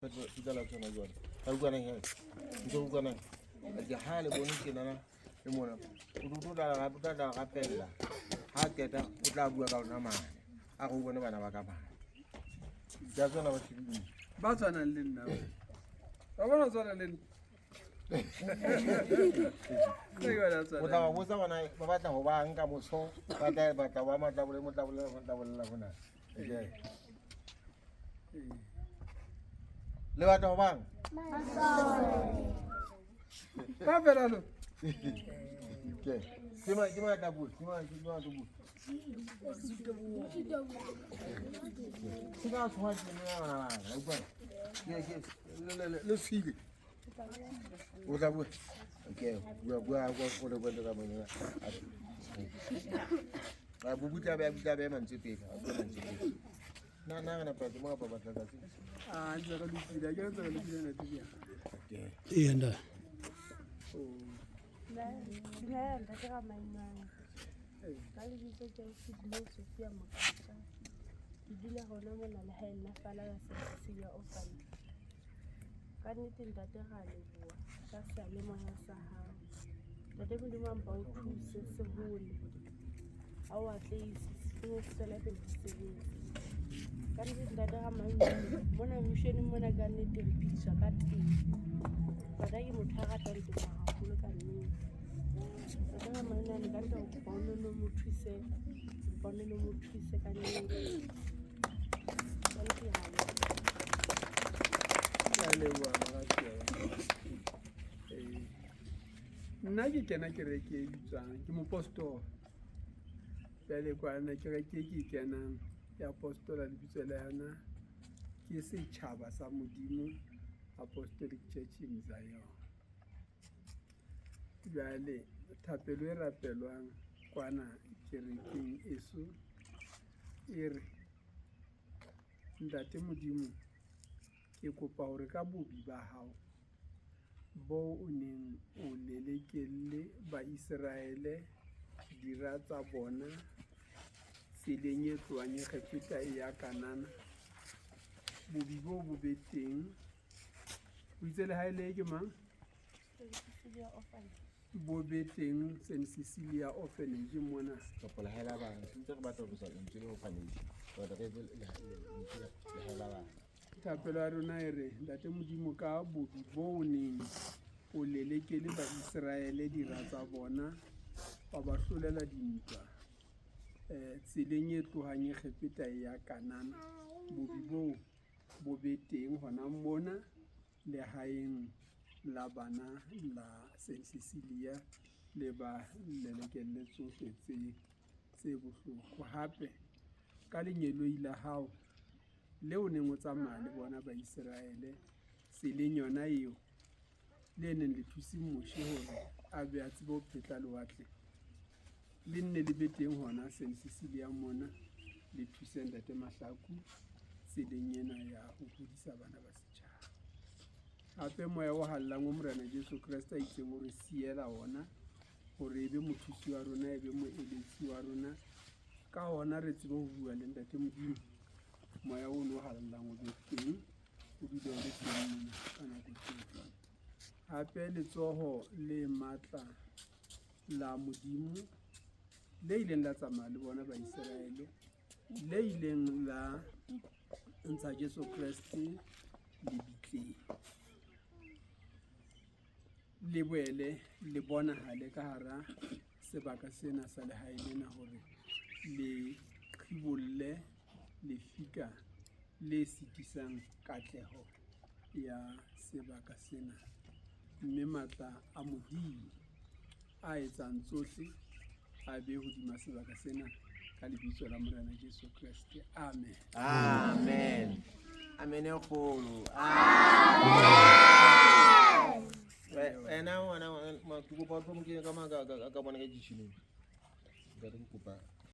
Fetsa la tsona jwale. Re utlwanang he? Ntse re utlwanang. Ke ha le bone tjenana le mona. O tlo tla o tla tla rapella. Ha qeta o tla bua ka lona mane. A re o bone bana ba ka mane. Ka tsona ba shebile. Ba tshwanang le nna. Ba bona tshwana le nna. O tla ba botsa bona ba batla ho ba nka moso ba tla batla ba matla bole motla bole motla bolela hona. Okay. Le batla ho bang? Ba fela lo. Ke. Ke ma ke ma tla bua, ke ma ke ma tla bua. Se ka tshwa ke nna bana ba ka, utlwa. Ke ke le le le file. O tla bua. Okay, bua bua bua go le bua ka mona. A bu butla ba butla ba mantswe pele, a bua mantswe pele. Na na na pa mo ba batla tsatsi. Ah, ntse re lokile, ke ntse re lokile na tibia. Okay. Ee, ntate. Dumela ntate Ramainane. Ka lebitso ke Sidney Sophia Mokatla. Ke dula hona mona lehaeng la Falala Cecilia Orphanage. Ka nnete ntate ra leboha ka seyalemoya sa hao. Ntate Modimo a mpa o thuse se hole. A o atlehise se nne se tswele pele ho sebetsa. Ka nnete ntate Ramainane mona missioneng mona ka nnete re phediswa ka temo. Tota ke motho a ratang temo haholo ka nnete. Ntate Ramainane ka nnete re kopa o nno mo thuse, kopa o nno mo thuse ka nnete. Ka nnete ra leboha. Ke a leboha moratuwa. Ee. Nna ke kena kereke e bitswang ke mopostola. Jwale kwana kereke e ke e kenang ya apostola lebitso la yona ke setjhaba sa Modimo Apostolic Church in Zion. Jwale thapelo e rapelwang kwana kerekeng eso e re Ntate Modimo ke kopa hore ka bobi ba hao boo o neng o lelekelle Baiseraele dira tsa bona tseleng e tlohang Egepeta e ya Kanana, bobi boo bo be teng. O itse lehae le ke mang? Cecilia Orphanage. Bo be teng St Cecilia Orphanage mona. Kapa lehae la bana. Ntse re batla ho tlosa lentswe le orphanage. Re batla re etse lentswe lehae la bana. Thapelo ya rona e re, Ntate Modimo ka bobi bo o neng o lelekele Baiseraele dira tsa bona, wa ba hlolela dintwa tseleng e tlohang Egepeta e ya Kanana, bobi boo bo be teng hona mona lehaeng la bana la St Cecilia le ba lelekelle tsohle tse tse bohloko. Hape ka lengeloi la hao le o neng o tsamaya le bona Baiseraele tseleng yona eo, le neng le thuse Moshe hore a be a tsebe ho phetla lewatle, le nne le be teng hona St Cecilia mona, le thuse Ntate Mahlaku tseleng ena ya ho hodisa bana ba setjhaba. Hape moya o hallang o Morena Jesu Kreste a itseng o re siela ona hore e be mothusi wa rona, e be moeletsi wa rona, ka ona re tsebe ho bua le Ntate Modimo. Moya ono o hallang o be teng, o dule o le teng mona ka nako tsohle. Hape letsoho le matla la Modimo le ileng la tsamaya le bona Baiseraele, le ileng la ntsha Jesu Kreste lebitleng, le boele le bonahale ka hara sebaka sena sa lehae lena hore le qhibolle lefika le sitisang katleho ya sebaka sena, mme matla a Modimo a etsang tsohle a be hodima sebaka sena ka lebitso la Morena Jesu Kreste. Amen. Amen. Amen e kgolo. Amen. Wena ngwana ke kopa o tlo mo kenya ka ka mona ka kitcheneng. Nka re ke kopa.